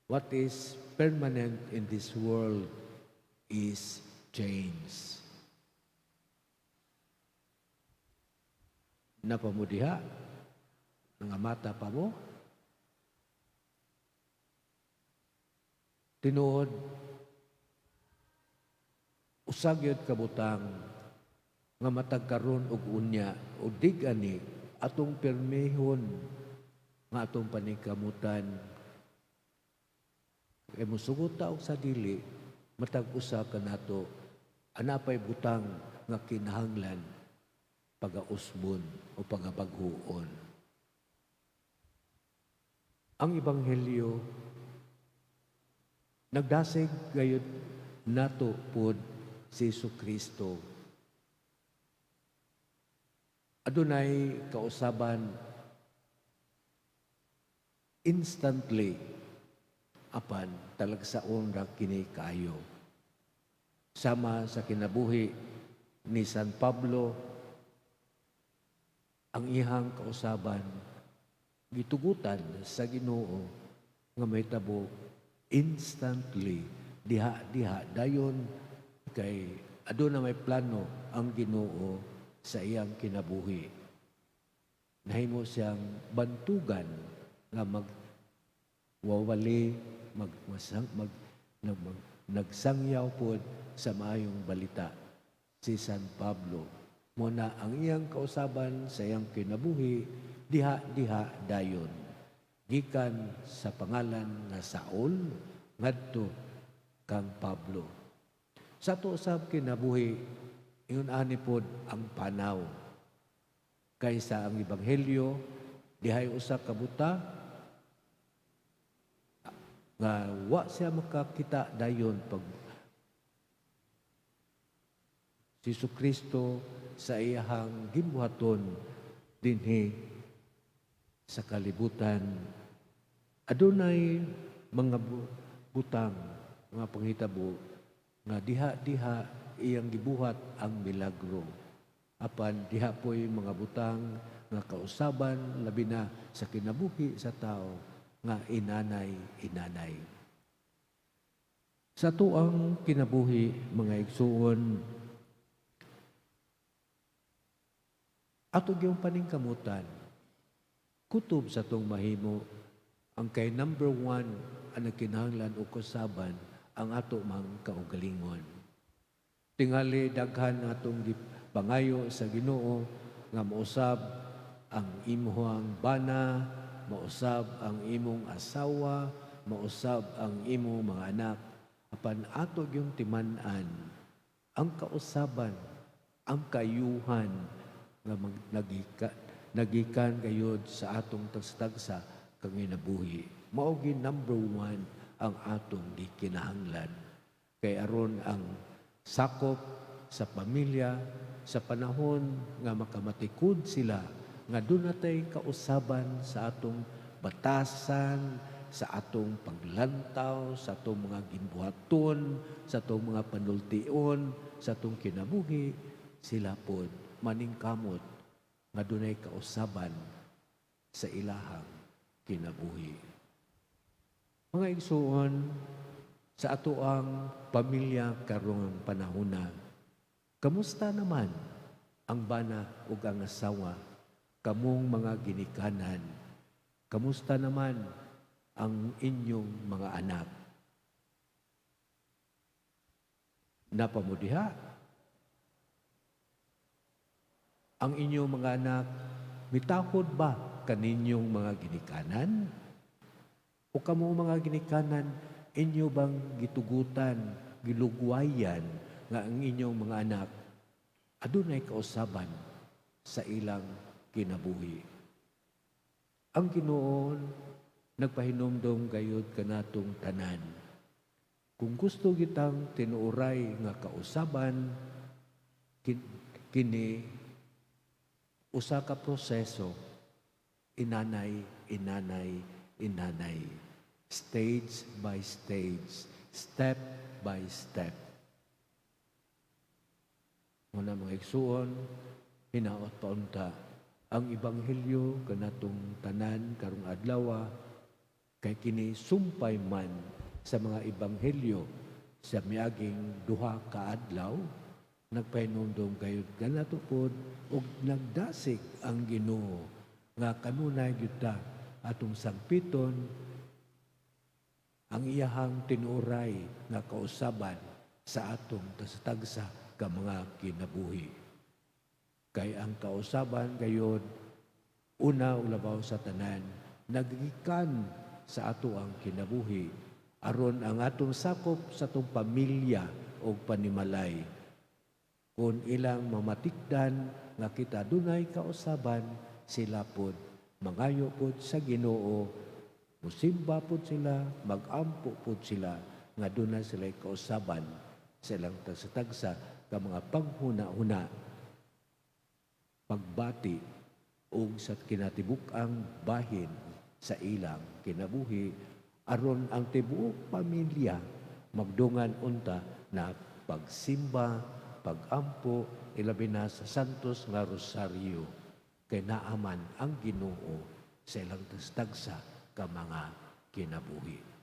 What is permanent in this world is change. Napamudiha, nangamata pa mo. Tinuod, usa gyud ka butang nga matag karon og unya o dig-ani atong permihon nga atong paningkamutan kay mosugot ta og sa dili, matag usa kanato anapay butang nga kinahanglan pagausbon o pagabag-oon. Ang Ebanghelyo nagdasig gayud nato pod si Kristo. Adunay kausaban instantly, apan talagsaon ra kini kaayo. Sama sa kinabuhi ni San Pablo, ang iyang kausaban gitugutan sa Ginoo nga mahitabo instantly, diha diha dayon, kay aduna may plano ang Ginoo sa iyang kinabuhi. Nahimo siyang bantugan nga mag wawali mag, masang, mag, nag, mag nagsangyaw pod sa maayong balita si San Pablo. Mo na ang iyang kausaban sa iyang kinabuhi diha diha dayon, gikan sa pangalan nga Saul ngadto kang Pablo. Sa ato usab kinabuhi, ingon ani pod ang panaw. Kaysa ang Ebanghelyo, dihay usa ka buta nga wa siya makakita dayon pag si Kristo sa iyahang gimbuhaton dinhi sa kalibutan. Adunay mga butang, mga panghitabo nga diha-diha iyang gibuhat ang milagro. Apan diha po'y mga butang nga kausaban, labi na sa kinabuhi sa tao, nga inanay inanay. Sa tuang kinabuhi, mga igsuon, ato gyung paningkamutan, kutob sa tong mahimo, ang kay number one ang nagkinahanglan og kausaban ang ato mang kaugalingon. Tingali daghan atong gipangayo sa Ginoo nga mausab ang imuhang bana, mausab ang imong asawa, mausab ang imong mga anak. Apan ato gyung timan-an ang kausaban, ang kayuhan nga nagikan gayud sa atong tagsa-tagsa kanginabuhi. Mao gyud number one ang atong gikinahanglan. Kay aron ang sakop sa pamilya sa panahon nga makamatikod sila nga dunatay kausaban sa atong batasan, sa atong paglantaw, sa atong mga gimbuhaton, sa atong mga panultion, sa atong kinabuhi, sila pod maningkamot nga dunay kausaban sa ilahang kinabuhi. Mga igsuon, sa atoang pamilya karong panahona, kamusta naman ang bana ug ang asawa, kamong mga ginikanan? Kamusta naman ang inyong mga anak? Napamudiha? Ang inyong mga anak, mitahod ba kaninyong mga ginikanan? O kamo mga ginikanan, inyo bang gitugutan, gilugwayan nga ang inyong mga anak adunay kausaban sa ilang kinabuhi? Ang Ginoo nagpahinumdom gayud kanatong tanan. Kung gusto gitang tinuoray nga kausaban, kini usa ka proseso, inanay, inanay, inanay. Stage by stage, step by step. Muna mga igsuon, hinaot paunta ang Ebanghelyo kanatong tanan karong adlaw. Kay kini sumpay man sa mga ebanghelyo sa miaging 2 ka adlaw, nagpahinumdom kayo kanato pod ug nagdasig ang Ginoo nga kanunay gyud ta atong sangpiton ang iyahang tinuoray nga kausaban sa atong tagsa ka mga kinabuhi. Kay ang kausaban gayod, una ug labaw sa tanan, nagigikan sa ato ang kinabuhi aron ang atong sakop sa atong pamilya o panimalay, kung ilang mamatikdan nga kita dunay kausaban, sila pod mangayo pod sa Ginoo, musimba pod sila, magampo pod sila nga dunay sila kausaban sa ilang tagsa-tagsa ka mga panghuna-huna, pagbati ug sa kinatibuk-ang bahin sa ilang kinabuhi, aron ang tibuok pamilya magdungan unta na pagsimba, pagampo, ilabi na sa Santos nga Rosaryo, kay naaman ang Ginoo sa ilang tagsa ka mga kinabuhi.